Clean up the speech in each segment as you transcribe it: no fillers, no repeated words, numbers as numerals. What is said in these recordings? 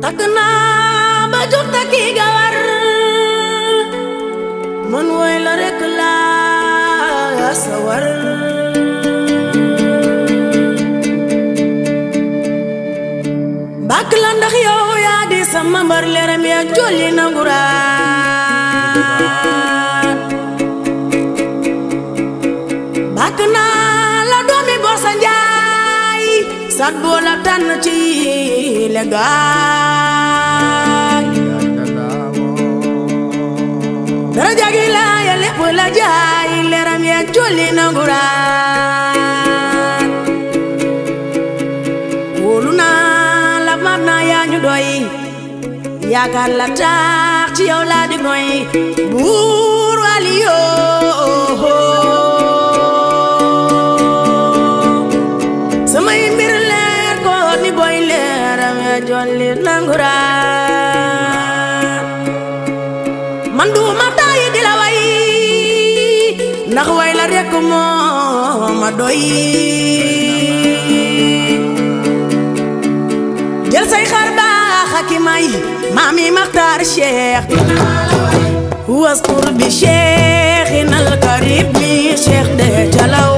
takna ba jóg takki gawar man woy la rek la sawar bak la ndax yow yaa di sama mbar leeram ya jolli na nguraan bak na la doomi Borsa Njaay sat boo la tànn ci legaay daraja gi la ya lépp la jaay leeram ya jolli na nguraan wóolu naa la mam naa yaa ñu doy yaakaar la tax ci yow laa di ngoy buur waliyo samay mbir leer ko ni boy leeram ya jolli na nguraan man duuma tàyyi di la way ndax way la rekk moo ma doy jël say xar baax ak i may maami Maxtaar Cheikh waskur bi Cheikhina al Karim mi Cheikh de Jalaw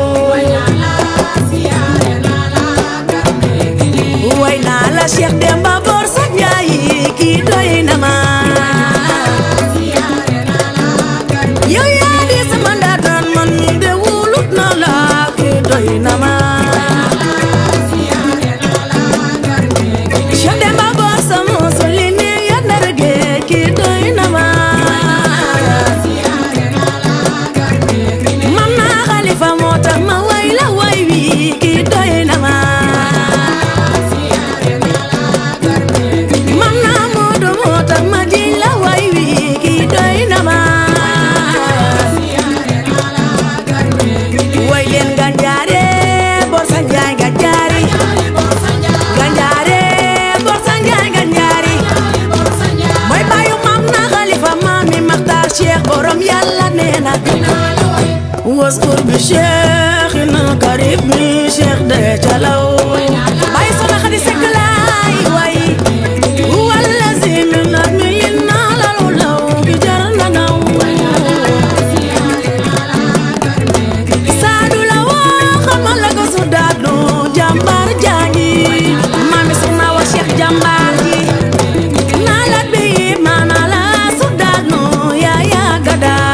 way naa la Cheikh Demba Borsa Njaay kii doy na ma yow yaa di sama ndaataan man mi de wulut na la kii doy na ma Cheikh Demba Borsa musuli ne ya narge kii doy na ma mam naa Xalifa moo tax ma way la way wi kii doy na ma mam naa Moodu moo tax ma ji la way wi kii doy na ma way leen Ganjaare Borsa Njaay Ganjaari Ganjaare Borsa Njaay Ganjaari mooy baayu mam naa Xalifa maami Maxtaar Cheikh borom Yàlla nee na waskur bi Cheikhina al Karim mi Cheikh de Jalaw bàyyi soxna Xadi Sekk laay way walla si mi nat mi lin naa lalu law bi jar na naw saadu la woo xamal la ko su daadu jàmbaar jaangi maami soxna wa Cheikh jàmbaar ji naa la bi maana la su daadu yaa yaa gadaa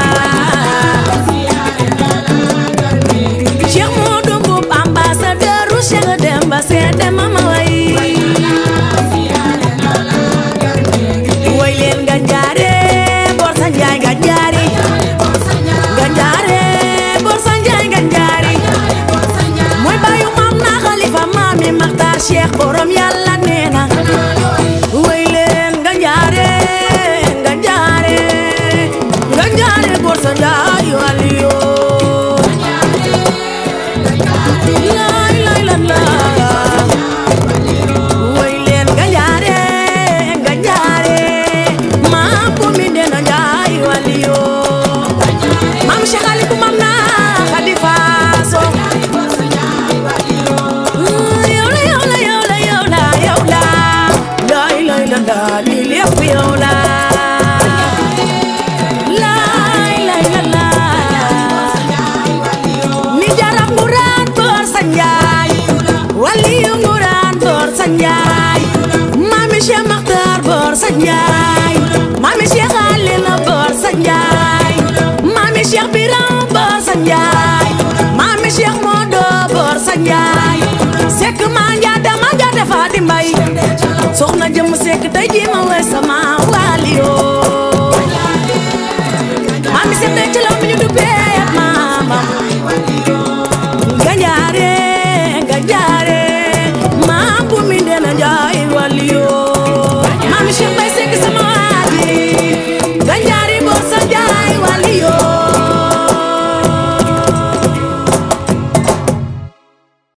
Cheikh Modou Mboup ambassadeur u Cheikh Demba seede mama way way leen Ganjaare Borsa Njaay Ganjaari Ganjaare Borsa Njaay Ganjaari mooy baayu mam naa Xalifa maami Maxtaar Cheikh borom Yàlla nee na way leen Ganjaare Ganjaare Ganjaare Borsa Njaay waliyo lay lay la la way leen Ganjaare Ganjaare maam bu mi dena Njaay waliyo maam Cheikh Ali bu mam naa Xadi Faaso yow la yow la yow la yow la yow la lay lay la la li lépp yow la lay lay la la ni jarab nguraan Borsa Njaay waliyu nguraan Borsa Njaay maami Cheikh Maxtaar Borsa Njaay maami Cheikh Alina Borsa Njaay maami Cheikh Biram Borsa Njaay maami Cheikh Moodo Borsa Njaay Sekk maa njaata Faati Mbay soxna jëm Sekk tey ji ma way sama waliyo maami Sekk tey ci law mi ñu duppee ak maamam Ganjaare Ganjaare